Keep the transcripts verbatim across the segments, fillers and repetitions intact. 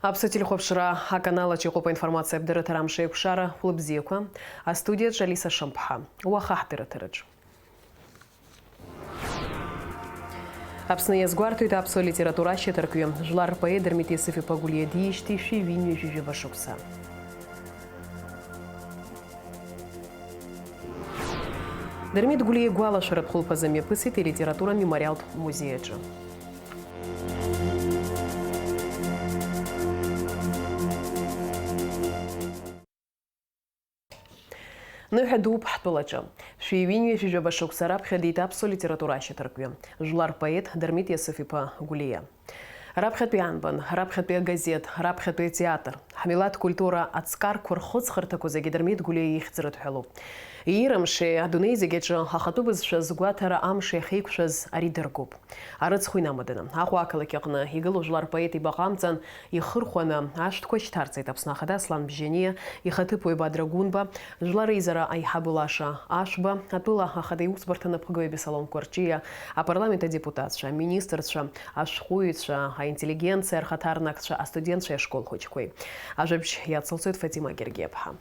Аԥсуа телехәаԥшра аканал аҿы иҟоуп аинформациа абдарыҭара амш еиқәшара. Хәлыбзиақәа. Астудиаҿы Алиса Шамԥҳа. Уаха ҳдырыҭараҿы. Аԥсны иазгәарҭоит аԥсуа литература ашьаҭаркҩы, жәлар рпоет Дырмит Иасыф-иԥа Гәлиа диижьҭеи шәи ҩынҩажәи жәаба шықәса. Дырмит Гәлиа игәалашәаратә хәылԥазы мҩаԥысит илитература мемориалтә музеи аҿы. Ныҳәа дууп ҳтәылаҿы. Шәи ҩынҩажәи жәаба шықәса раԥхьа диит аԥсуа литература ашьаҭаркҩы, жәлар рпоет Дырмит Иасыф-иԥа Гәлиа. Раԥхьатәи анбан, раԥхьатәи агазеҭ, раԥхьатәи атеатр, ҳмилаҭ культура аҵкарқәа рхыҵхырҭақәа зегьы Дырмит Гәлиа ихьӡ рыдҳәалоуп. Иира мшеи адунеи зегь аҿы ахатәы бызшәа згәаҭара амш иахьеиқәшәаз ари дыргоуп. Арыцхә инамаданы, Аҟәа ақалақь аҟны игылоу жәлар рпоет ибаҟа амҵан ихырхәаны ашәҭқәа шьҭарҵеит Аԥсны Ахада Аслан Бжьаниа, ихаҭыԥуаҩ Бадра Гәынба, Жәлар реизара аиҳабы Лаша Ашәба, атәыла ахада иусбарҭа напхгаҩ Беслон Кәарҷиа, апарламент адепутатцәа, аминистрцәа, ашәҟәыҩҩцәа, аинтеллигенциа рхаҭарнакцәа, астудентцәеи ашкол хәыҷқәеи. Ажәабжь иацылҵоит Фатима Гергиаԥҳа.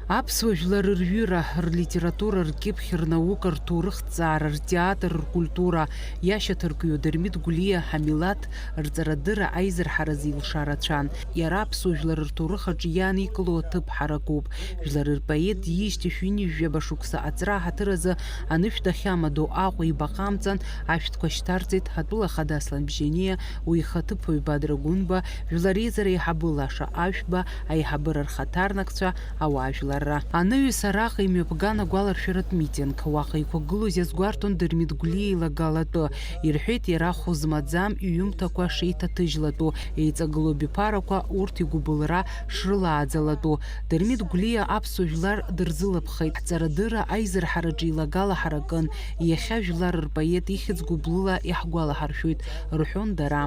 Аԥсуа жәлар рҩыра, рлитература, ркьыԥхь, рнаука, рҭоурыхҭҵаара, ртеатр, ркультура иашьаҭаркҩы Дырмит Гәлиа ҳамилаҭ рҵарадырра аизырҳаразы илшара рацәан. Иара аԥсуа жәлар рҭоурых аҿы иааникыло аҭыԥ ҳаракуп. Жәлар рпоет диижьҭеи шәи ҩынҩажәи жәаба шықәса аҵра аҳаҭыр азы анышә дахьамадоу Аҟәа ибаҟа амҵан ашәҭқәа шьҭарҵеит ҳатәыла ахада Аслан Бжьаниа, уи ихаҭыԥуаҩ Бадра Гәынба, Жәлар реизара аиҳабы Лаша Ашәба, аиҳабыра рхаҭарнакцәа, ауаажәларра. Анаҩс араҟа имҩаԥган агәаларшәаратә митинг. Уаҟа иқәгылоз иазгәарҭон Дырмит Гәлиа илагала атәы. Ирҳәеит, иара хәы змаӡам иҩымҭақәа шеиҭаҭыжьлатәу, еиҵагылоу абиԥарақәа урҭ игәыбылра шрылааӡалатәу. Дырмит Гәлиа аԥсуа жәлар дырзылыԥхеит. Ҳҵарадырра аизырҳараҿы илагала ҳаракын. Иахьа жәлар рпоет ихьӡ гәыблыла иаҳгәалаҳаршәоит, рҳәон дара.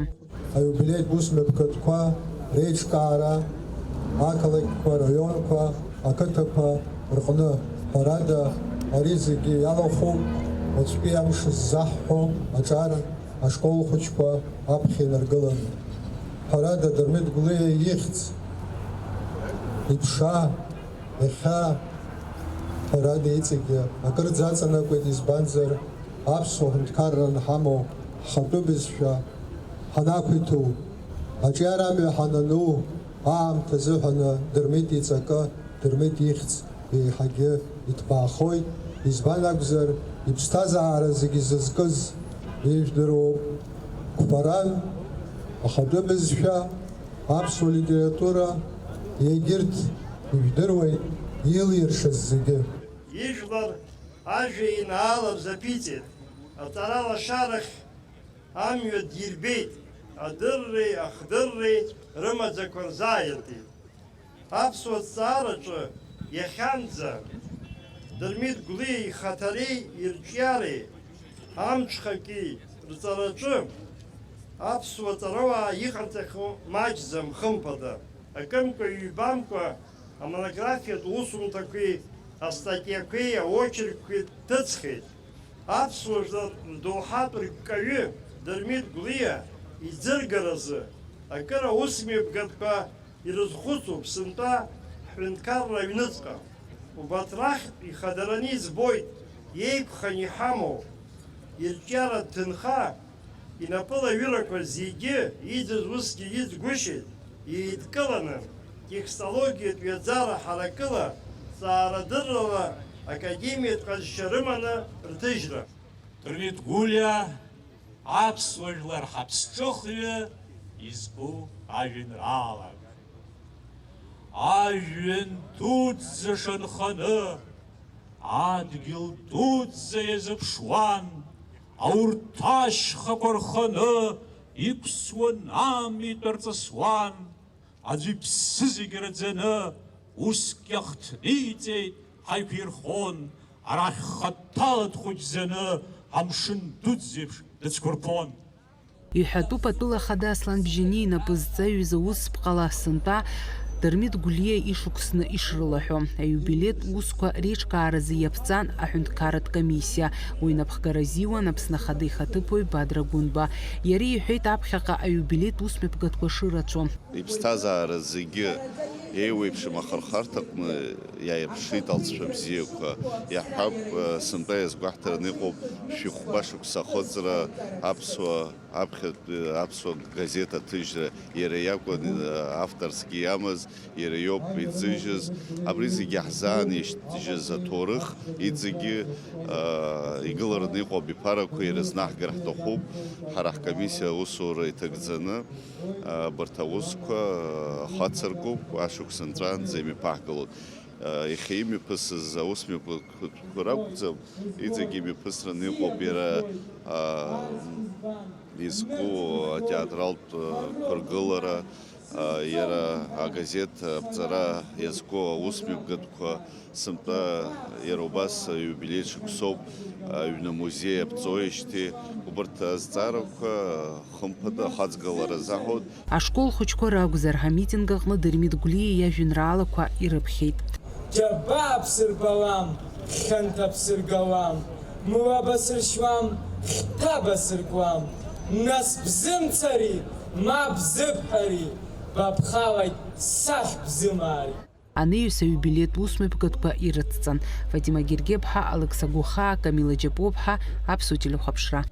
Аиубилеитә усмҩаԥгатәқәа реиҿкаара ақалақьқәа, раионқәа, ақыҭақәа рҟны. Ҳәарада, ари зегьы иалахәуп уаҵәтәи амш ззаҳҳәо аҿар ашкол хәыҷқәа аԥхьа инаргыланы. Ҳәарада, Дырмит Гәлиа ихьӡ, иԥша, иахьа, ҳәарада, иҵегьы акырӡа аҵанакуеит, избанзар, аԥсуа ҳәынҭқарра анҳамоу, ҳхатәы бызшәа ҳанақәиҭу, аҿиара амҩа ҳанану аамҭа азыҳәаны Дырмит иҵакы, Дырмит ихьӡ еиҳагьы иҭбаахоит, избан акәзар, иԥсҭазаара зегьы зызкыз ижәдыруоуп. Қәԥаран, ахатәы бызшәа, аԥсуа литература, егьырҭ ижәдыруеит илиршаз зегьы. Ижәлар ажәа инаалабз аԥиҵеит, аҵара лашарахь амҩа дирбеит, адырреи ахдырреи рымаӡақәа рзааиртит. Аԥсуа ҭҵаараҿы иахьанӡа Дырмит Гәлиа ихаҭареи ирҿиареи амҽхаки рҵараҿы аԥсуа ҵарауаа иҟарҵахьоу маҷӡам, хымԥада. Акымкәа-ҩбамкәа амонографиатә усумҭақәеи астатиақәеи аочеркқәеи ҭыҵхьеит. Аԥсуа жәлар рдоуҳатә рккаҩы Дырмит Гәлиа иӡыргаразы акыр аусмҩаԥгатәқәа ирызхәыцуп сынтәа ҳҳәынҭқарра аҩныҵҟа. Убарҭ рахьтә ихадараны избоит иеиқәханы иҳамоу ирҿиаратә ҭынха, инапылаҩырақәа зегьы иӡыз усгьы иӡгәышьеит, еидкыланы, текстологиатә ҩаӡара ҳаракыла, ҵаарадыррала академиатә ҟазшьа рыманы рҭыжьра. Дырмит Гәлиа, аԥсуа жәлар ҳаԥсҿыхҩы изку ажәеинраалак. Ажәҩан дуӡӡа шанханы, адгьыл дуӡӡа иазыԥшуан, аурҭ ашьхақәа рханы иқәсуан амитә арҵысуан. Аӡәы иԥсы зегь раӡаны, уск иахҭниҵеит, ҳаиқәирхон, арахь хаҭала дхәыҷӡаны, амшын дуӡӡеиԥш дыцәқәырԥон. Иҳәатәуп атәыла ахада Аслан Бжьаниа инапы зҵаҩыз аусԥҟала сынтәа Дырмит Гәлиа ишықәсны ишрылаҳәо, аиубилеитә усқәа реиҿкааразы иаԥҵан аҳәынҭқарратә комиссиа. Уи напхгара азиуан Аԥсны Ахада ихаҭыԥуаҩ Бадра Гәынба. Иара иҳәеит аԥхьаҟа аиубилеитә усмҩаԥгатәқәа шырацәоу. Иԥсҭазаара зегьы еиуеиԥшым ахырхарҭаҟны иааирԥшит алҵшәа бзиақәа. Иаҳҳәап, сынтәа иазгәаҳҭараны иҟоуп шәи хәба шықәса ахыҵра аԥсуа, аԥхьатәи аԥсуа газеҭ аҭыжьра, иара иакәын, авторски иамаз, иара иоуп иӡыжьыз. Абри зегьы ҳзааижьыз аҭоурых иҵегьы, а, игылараны иҟоу абиԥарақәа ирызнаҳгар ҳҭахуп. Ҳара ҳкомиссиа аусура иҭагӡаны, а, абарҭ аусқәа, а, хацыркуп, ашықәс нҵәаанӡа имҩаԥаҳгалоит. А, иахьа имҩаԥысыз аусмҩаԥгатәқәа ракәӡам, иҵегьы имҩаԥысраны иҟоуп иара, а, изку атеатралтә, а, қәыргылара, а, иара агазеҭ аԥҵара иазку аусмҩаԥгатәқәа, сынтәа иара убас аиубилеи шықәсоуп, аҩны амузеи аԥҵоижьҭеи, убарҭ азҵаарақәа хымԥада ахаҵгылара азаҳауеит. Ашкол хәыҷқәа ракәзар, амитинг аҟны Дырмит Гәлиа иажәеинраалақәа ирыԥхьеит. Џьабаа бсырбауам, хьанҭа бсыргауам, муа басыршьуам, хьҭа басыркуам. Нас бзымцари, ма бзыбҳәари, бабхалеит сахь бзымаари. Анаҩс аиубилеитә усмҩаԥгатәқәа ирыцҵан. Фатима Гергеԥҳа, Алықьса Гәыхаа, Камила Џьапуаԥҳа, Аԥсуа телехәаԥшра.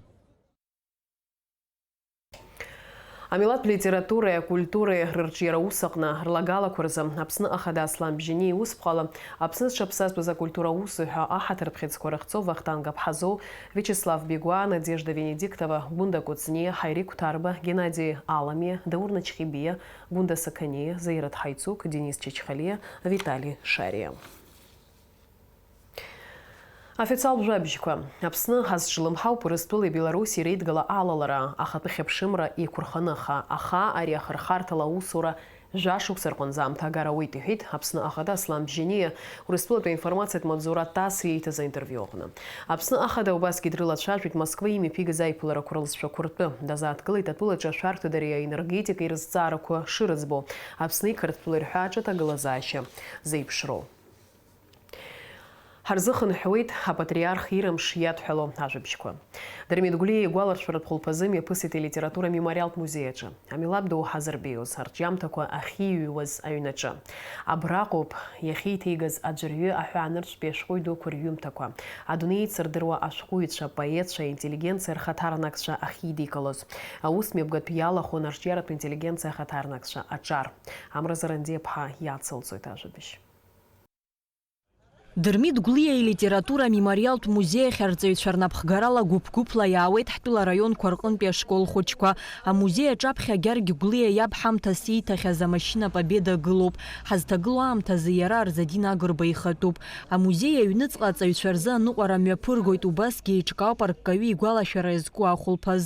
Амилаҭтә литературеи акультуреи рырҿиара ус аҟны рлагалақәа рзы Аԥсны Ахада Аслан Бжьаниа иусԥҟала Аԥсны зҽаԥсазтәыз акультура аусзуҩ ҳәа аҳаҭыртә хьыӡқәа рыхҵоу Вахтанг Аԥҳазоу, Виачеслав Бигәаа, Надежда Венедиктова, Гәында Кәыҵниа, Ҳаири Қәҭарба, Геннади Аламиа, Даур Начхьибиа, Гәында Сақаниа, Заират Ҳаицук, Денис Чачхалиа, Витали Шариа. Официалтә жәабжьқәа. Аԥсны азҿлымҳауп Урыстәылеи Белоруссиеи реидгыла алалара, ахатәы хьыԥшымра еиқәырханы, аха, аха ари ахырхарҭала аусура жәа шықәса рҟынӡа аамҭа агар ауеит, иҳәеит Аԥсны Ахада Аслан Бжьаниа Урыстәылатәи аинформациатә маҵзура ТАСС ииҭаз аинтервиу аҟны. Аԥсны Ахада убасгьы дрылацәажәеит Москва имҩаԥигаз аиԥыларақәа рылҵшәақәа ртәы. Дазааҭгылеит атәылаҿы ашәарҭадареи аенергетикеи рызҵаарақәа шырыӡбо, Аԥсни Қырҭтәылеи рҳәааҿы аҭагылазаашьа зеиԥшроу. Ҳарзыхынҳәуеит апатриарх ирымш иадҳәало ажәабжьқәа. Дырмит Гәлиа игәаларшәаратә хәылԥазы мҩаԥысит алитература мемориалтә музеи аҿы, амилаҭ доуҳа зырбеиоз, арҿиамҭақәа ахьиҩуаз аҩнаҿы. Абраҟоуп иахьеиҭеигаз аӡәырҩы аҳәаанырцәтәи ашәҟәыҩҩы дуқәа рҩымҭақәа, адунеи еицырдыруа ашәҟәыҩҩцәа, апоетцәа, аинтеллигенциа рхаҭарнакцәа ахьидикылоз. Аус мҩаԥгатә иалахәын арҿиаратә интеллигенциа ахаҭарнакцәа аҿар. Амра Зарандиаԥҳа иацылҵоит ажәабжь. Дырмит Гәлиа илитература амемориалтә музеи ахь арҵаҩцәа рнапхгарала гәыԥ-гәыԥла иаауеит ҳтәыла араионқәа рҟынтәи ашкол хәыҷқәа. Амузеи аҿаԥхьа Гьаргь Гәлиа иаб ҳамҭас ииҭахьаз амашьына Победа гылоуп. Ҳазҭагылоу аамҭазы иара Арзадин Агрба ихатәуп. Амузеи аҩныҵҟа аҵаҩцәа рзы аныҟәара мҩаԥыргоит, убасгьы еиҿкаауп арккаҩы игәалашәара иазку ахәылԥаз.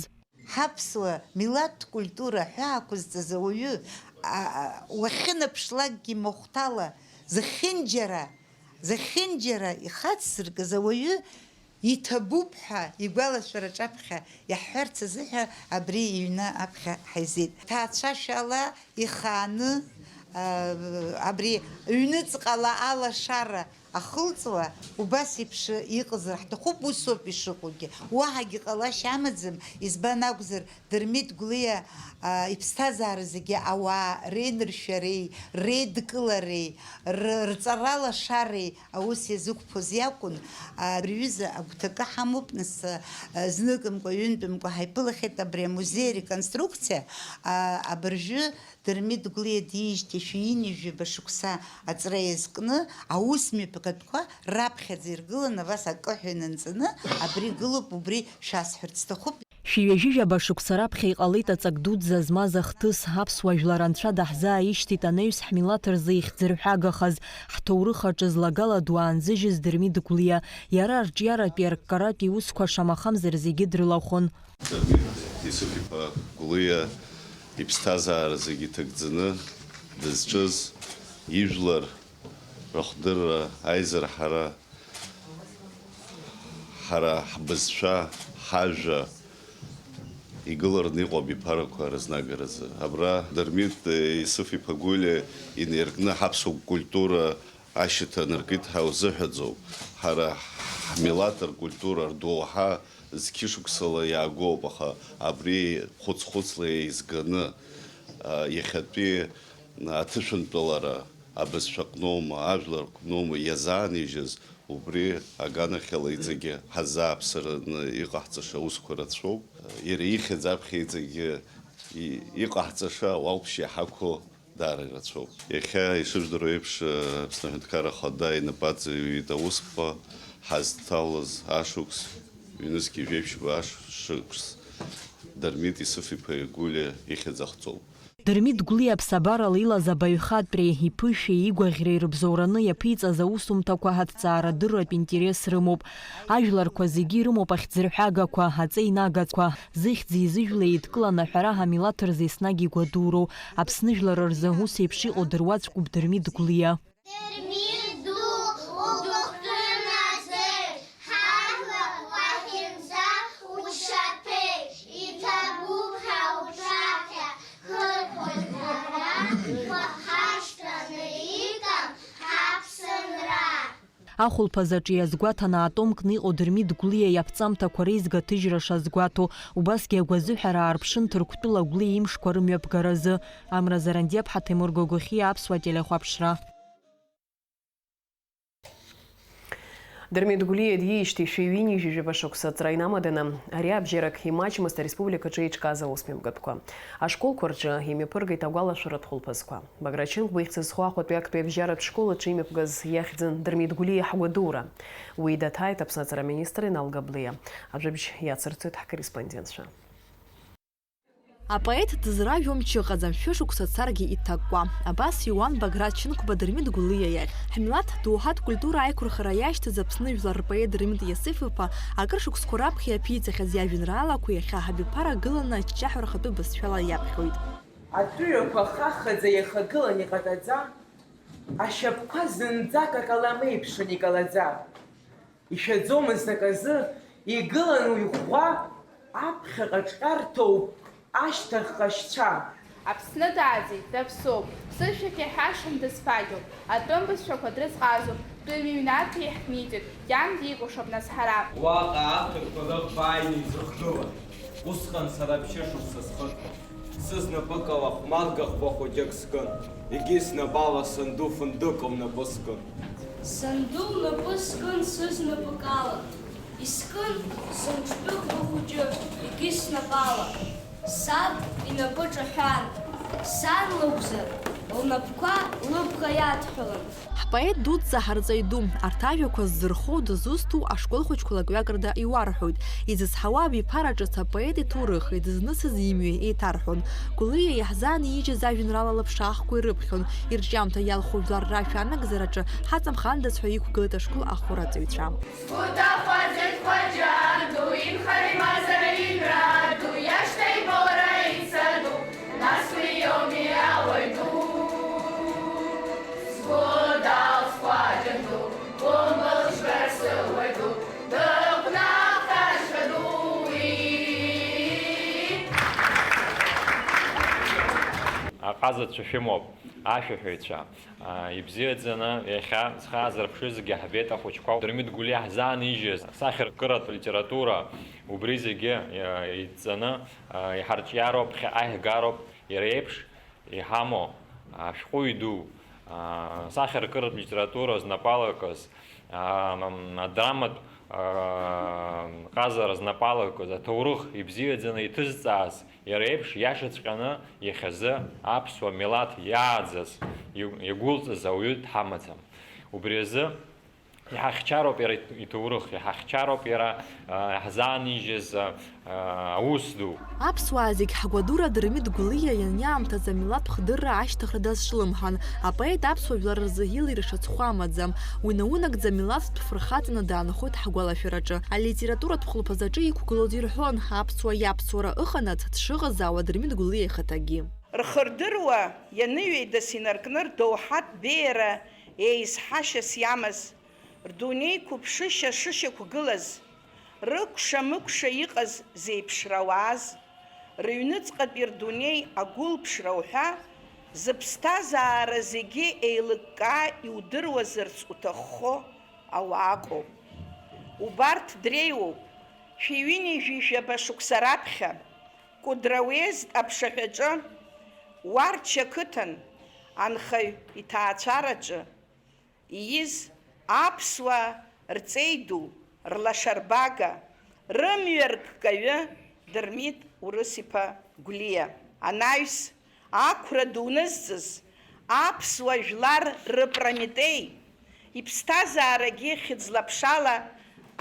Ҳаԥсуа милаҭтә культура аҳәаа ақәызҵаз ауаҩы, а, а, уахьынаԥшлакгьы махәҭала зехьынџьара, зехьынџьара ихацзыркыз ауаҩы иҭабуп ҳәа игәалашәара аҿаԥхьа иаҳҳәарц азыҳәа абри иҩны аԥхьа ҳаизеит. Ҭаацәашәала ихааны, а, абри ҩныҵҟала алашара ахылҵуа убас еиԥш иҟазар ҳҭахуп, усоуп ишыҟоугьы. Уаҳагьы ҟалашьа амаӡам, избан акәзар, Дырмит Гәлиа, а, иԥсҭазаара зегьы ауаа реиныршәареи, реидкылареи, р-, рҵаралашареи аус иазықәԥоз иакәын. А, абри аҩыза агәҭакы ҳамоуп, нас, а, зныкымкәа, ҩынтәымкәа ҳаиԥылахьеит абри амузеи ареконструкциа, а, абыржәы Дырмит Гәлиа диижьҭеи шәи ҩынҩажәаба шықәса аҵра иазкны аус мҩаԥгатәқәа раԥхьаӡа иргыланы абас акы ҳәа инанҵаны абри гылоуп, убри шәасҳәарц сҭахуп. Шәи ҩажәижәаба шықәса раԥхьа иҟалеит аҵак дуӡӡа змаз ахҭыс, аԥсуа жәлар анцәа даҳзааишьҭит анаҩс ҳмилаҭ рзы ихьӡырҳәагахаз, ҳҭоурых аҿы злагала ду аанзыжьыз Дырмит Гәлиа. Иара арҿиаратәи арккаратәи иусқәа шамахамзар зегьы дрылахәын. Дырмит Иусуф-иԥа Гәлиа иԥсҭазаара зегьы иҭагӡаны дызҿыз, ижәлар рыхдырра, аизырҳара, ҳара ҳбызшәа, ҳажәа, Игылараны иҟоу абиԥарақәа рызнагаразы. Абра Дырмит Исыф-иԥа Гәлиа инаиркны ҳаԥсуа культура ашьаҭа анаркит ҳәа узыҳәаӡом. Ҳара ҳмилаҭ ркультура рдоуҳа зқьышықәсала иаагоуп, аха абри хәыц-хәыцла еизганы, а, иахьатәи аҭышәынтәалара абызшәаҟноума, ажәларҟноума иазаанижьыз, убри аганахьала иҵегьы ҳазааԥсараны иҟаҳҵаша аусқәа рацәоуп. Иара ихьӡ аԥхьа иҵегьы и-, иҟаҳҵаша ауалԥшьа иҳақәу даара ирацәоуп. Иахьа, ишыжәдыруа еиԥш, Аԥсны Аҳәынҭқарра Ахада инапы аҵаҩит аусқәа ҳазҭалаз ашықәс, ҩнызқьи жәеиԥшьба ашықәс, Дырмит Исыф-иԥа Гәлиа ихьӡ ахҵоуп. Дырмит Гәлиа аԥсабарала илаз абаҩхатәреи, иԥышәеи, игәаӷьреи рыбзоураны иаԥиҵаз аусумҭақәа ҳаҭҵаарадырратә интерес рымоуп. Ажәларқәа зегьы ирымоуп ахьӡырҳәагақәа, аҵеинагақәа, зыхьӡи зыжәлеи еидкыланы аҳәара ҳамилаҭ рзы еснагь игәадуроу, Аԥсны жәлар рзы ус еиԥш иҟоу дыруаӡәкуп Дырмит Гәлиа. Дырмит ду, угәыхәтәы наӡеит, ҳажәлар уахьынҵа ушьаҭеи, иҭабуп ҳәа уҿаԥхьа, хырхәоит ҳара, ҳашьҭаны икам ҳаԥсынра. Ахәылԥазаҿы иазгәаҭаны атом кны иҟоу Дырмит Гәлиа иаԥҵамҭақәа реизга ҭыжьра шазгәаҭоу, убасгьы агәазыҳәара аарԥшын Ҭырқәтәыла Гәлиа имшқәа рымҩаԥгаразы. Амра Зарандиаԥҳа, Ҭемур Гогохиа, Аԥсуа телехәаԥшра. Дырмит Гәлиа диижьҭеи шәи ҩынҩажәи жәаба шықәса аҵра инамаданы, ари абжьарак имаҷмызт ареспубликаҿы еиҿкааз аусмҩаԥгатәқәа. Ашколқәа рҿы имҩаԥыргеит агәалашәаратә хәылԥазқәа. Баграт Чынқәба ихьӡ зху Аҟәатәи актәи абжьаратә школ аҿы имҩаԥгаз иахьӡын Дырмит Гәлиа иаҳгәадура. Уи даҭааит Аԥсны аҵара аминистр Инал Габлиа. Ажәабжь иацырҵоит ҳкорреспондентцәа. Апоет дызражәуа мчы ыҟаӡам, шәышықәса царгьы иҭаккәа. Абас иуан Баграт Чынқәба Дырмит Гәлиа иахь. Ҳмилаҭ доуҳатә культура аиқәырхара иашьҭаз Аԥсны жәлар рпоет Дырмит Иасыф-иԥа акыр шықәсқәа раԥхьа иаԥиҵахьаз иажәеинраалақәа иахьа ҳабиԥара гыланы аҷҷаҳәа рхатәы бызшәала иаԥхьоит. Атәыҩақәа хахаӡа иахагылан иҟатаӡа, ашьапқәа зынӡак акалам еиԥшын икалаӡа. Ишәаӡомызт аказы, игылан уи ӷәӷәа, аԥхьаҟа ҿҟьарҭоуп, ашьҭахьҟа шьцәа. Аԥсны дааӡеит, даԥсоуп, ԥсышәак иаҳәашам, дызфагьоуп, атәым бызшәақәа дрызҟазоуп, тәым ҩнаҭа иаҳҭниҵеит, иан дикәыршоуп нас ҳара. Уаҟа аҭырқәа рыӷба ааины изыхгылан, усҟан сара ԥшьышықәса схыҵуан. Сызнапыкала хәмарга ӷба хәыҷык скын, егьи снапала санду фындык лнапы скын. Санду лнапы скын сызнапыкала, искын сымҿтәы ӷба хәыҷы, егьи снапала. Саб инапы ҿаҳәан, сан лакәзар, лнапқәа лыбӷа иадҳәалан. Ҳпоет дуӡӡа ҳарҵаҩ ду, арҭ ажәақәа ззырхоу, дызусҭоу ашкол хәыҷқәа лакҩакрада иуарҳәоит. Изызҳауа абиԥара ҿыц апоет иҭоурых, идызнысыз имҩа еиҭарҳәон. Гәлиа иаҳзаанижьыз ажәеинраала лыԥшаахқәа ирыԥхьон. Ирҿиамҭа иалху жәлар рашәа анагӡараҿы ҳаҵамхандаз ҳәа иқәгылеит ашкол ахәараҵаҩцәа. Сгәы ҭахәаӡеит хәаџьа ду, инхар имазара иҩра ду, иашҭа ибора ица ду, нас уи иоуми ауаҩ ду. Сгәы далсхәаџьан ду, гәымбыл џьбара сылуаҩ ду, дыгәнаҳҭашәа ду уи. Аҟазацәа шәымоуп, ашәаҳәаҩцәа. Ибзиаӡаны иахьа зхаазырԥшызгьы ҳбеит ахәыҷқәа. Дырмит Гәлиа ҳзаанижьыз асахьаркыратә литература убри зегьы, э, идҵаны, э, иҳарҿиароуп, ԥхьаҟа иаҳгароуп, иара иеиԥш иҳамоу ашәҟәыҩҩы ду, э, асахьаркыратә литература знапы алакыз, э, адраматә, э, ҟазара знапы алакыз, аҭоурых ибзиаӡаны иҭызҵааз, иара еиԥш иашаҵәҟьаны иахьазы аԥсуа милаҭ иааӡаз, иу-, иагәылҵыз ауаҩы дҳамаӡам. Убри азы иҳахьчароуп иара ит-, иҭоурых, иҳахьчароуп иара, а, иаҳзаанижьыз, а, а, аус ду. Аԥсуаа зегь ҳгәадура Дырмит Гәлиа ианиаамҭаз амилаҭтә хдырра ашьҭыхра дазҿлымҳан. Апоет аԥсуа жәлар рзы илира шацәхәы амаӡам. Уи наунагӡа милаҭтә фырхаҵаны даанхоит ҳгәалашәараҿы. Алитературатә хәылԥазаҿы иқәгылоз ирҳәон, аԥсуа иаԥсуара ыҟанаҵ дшыӷызаауа Дырмит Гәлиа ихаҭагьы. Рхы рдыруа ианыҩеидас инаркны рдоуҳатә беиара еизҳашьас иамаз, рдунеи қәыԥшышьа шышьақәгылаз, рыкәша-мыкәша иҟаз зеиԥшрауааз, Рыҩныҵҟатәи рдунеи агәылԥшра уҳәа, зыԥсҭазаара зегьы еилыккаа иудыруазарц уҭаххо ауаа ыҟоуп. Убарҭ дреиуоуп, шәи ҩынҩажәи жәаба шықәса раԥхьа, Кәыдры уезд аԥшаҳәаҿы, Уарча қыҭан, анхаҩ иҭаацәараҿы, ииз аԥсуаа рҵеи ду, рлашарбага, рымҩа рккаҩы Дырмит Урыс-иԥа Гәлиа, анаҩс, ақәра дунызҵыз аԥсуа жәлар рыпрометеи, иԥсҭазаарагьы хьыӡла-ԥшала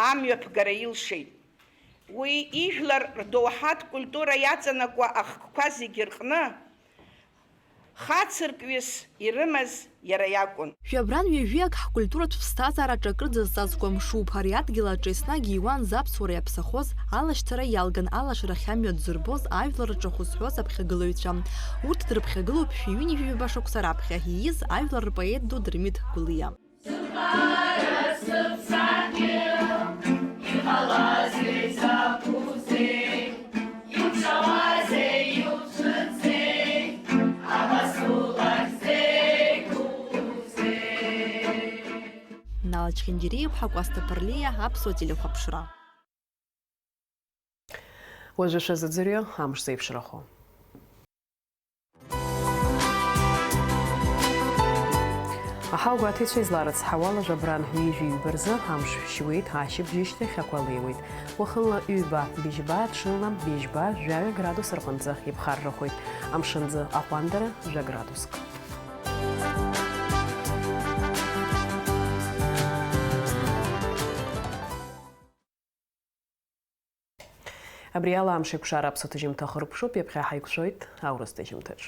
амҩаԥгара илшеит. Уи ижәлар рдоуҳатә культура иаҵанакуа ахкқәа зегьы рҟны хацыркҩыс ирымаз иара иакәын. Жәабран ҩажәиак ҳкультуратә ԥсҭазаараҿы акырӡа зҵазкуа мшуп. Ари адгьыл аҿы еснагь иуан заԥсуара иаԥсахоз, алашьцара иалган алашарахь амҩа дзырбоз ажәлар рҿахәы зҳәоз аԥхьагылаҩцәа. Урҭ дрыԥхьагылоуп шәи ҩынҩажәи жәаба шықәса раԥхьа ииз ажәлар рпоет ду Дырмит Гәлиа. Нала Чхинджириа-иԥҳа, Кәасҭа Ԥарлиа, Аԥсуа телехәаԥшра. Уажәы шәазыӡырҩы амш зеиԥшрахо. Аҳауа гәаҭеицәа изларыцҳауала, жәабран ҩажәи ҩба рзы амш шьуеит, ашьыбжьышьҭахь ақәа леиуеит. Уахынла ҩба, быжьба, ҽынла быжьба, жәаҩа градус рҟынӡа иԥхаррахоит. Амшынӡы аҟәандара жәа градуск. Абри ала амш еиқәшара аԥсуа ҭыжьымҭа хыркәшоуп, иаԥхьа ҳаиқәшәоит аурыс ҭыжьымҭаҿ.